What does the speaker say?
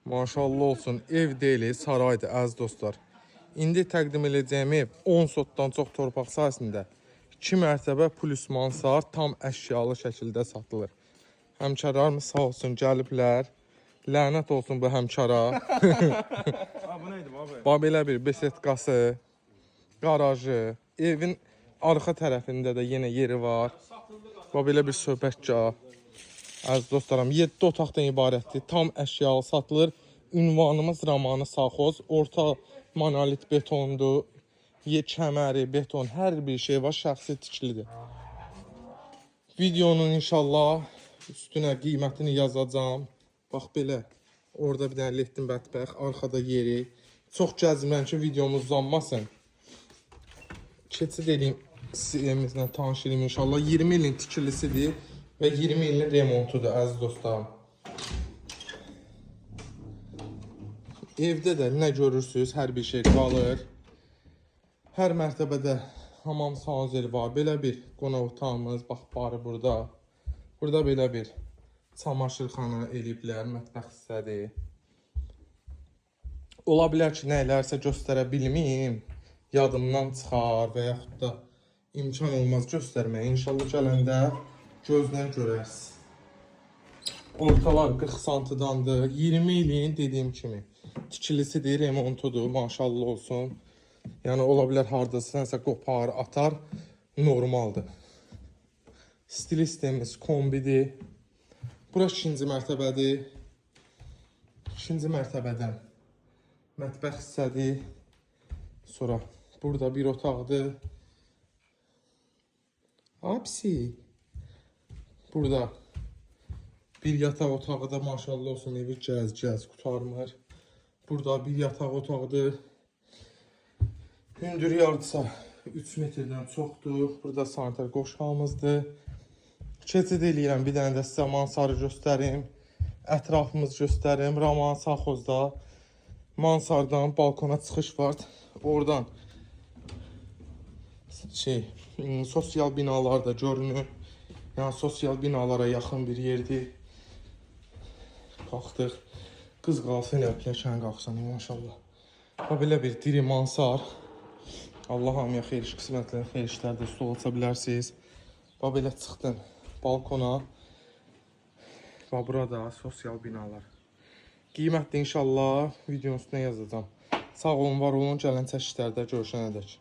Maşallah olsun. Ev deyil, saraydır əziz dostlar. İndi təqdim edəcəyim ev 10 sotdan çox torpaq sahəsində 2 mərtəbə plus mansard tam əşyalı şəkildə satılır. Həmkarlarımız sağ olsun gəliblər. Lənət olsun bu həmkara. Ha bu neydi abi? Bax belə bir besetkası, qarajı, evin arxa tərəfində də yenə yeri var. Bax belə bir söhbətgah. Əziz dostlarım, 7 otaqdan ibarətdir. Tam əşyalı satılır. Ünvanımız Ramanı Saxoz. Orta monolit betondur. Kəməri, beton, hər bir şey var, şəxsi tikilidir. Videonun inşallah üstünə qiymətini yazacağam. Bax belə. Orada bir dənə ledin bətbəx, arxada yeri. Çox gəzmirəm ki, videomuz uzanmasın. Keçid eləyim evimizlə tanış eləyim inşallah. 20 ilin tikilisidir və 20 ilin remontudur əziz dostlarım. Evdə də nə görürsüz, hər bir şey qalır. Hər mərtəbədə hamam sanuzeli var. Belə bir qonaq otağımız, bax barı burada. Burada belə bir çamaşırxana eləyiblər, mətbəx hissədir. Ola bilər ki, nələrsə göstərə bilməyim, yadımdan çıxar və yaxud da imkan olmaz göstərməyə. İnşallah gələndə gözlə görərsiz. Ortalar 40 santıdandır. 20 ilin dediyim kimi tikilisidir, remontudur, maşallah olsun. Yəni ola bilər hardasa nəsə qopar, atar, normaldır. Stilistimiz kombidir. Bura ikinci mərtəbədir. İkinci mərtəbədən mətbəx hissədir. Sonra burada bir otaqdır. Apsi. Burada bir yataq otağı da maşallah olsun evi gəz gəz qurtarmır. Burada bir yataq otağıdır. Hündür yardısa 3 metrdən çoxdur. Burada sanitar qoşağımızdır. Keçid eləyirəm bir dənə də sizə mansarı göstərim. Ətrafımızı göstərim. Raman Saxozda mansardan balkona çıxış var. Oradan şey sosial binalar da görünür. Yəni sosial binalara yaxın bir yerdir. Qalxdıq. Qız qalsın elə pilləkən qalxsan maşallah. Bax belə bir diri mansar. Allah hamıya xeyir iş qismətlər, xeyir işlərdə stol aça bilərsiniz. Bax belə çıxdın balkona. Bax burada sosial binalar. Qiymət də inşallah videonun üstünə yazacağam. Sağ olun, var olun. Gələn çəkilişlərdə görüşənədək.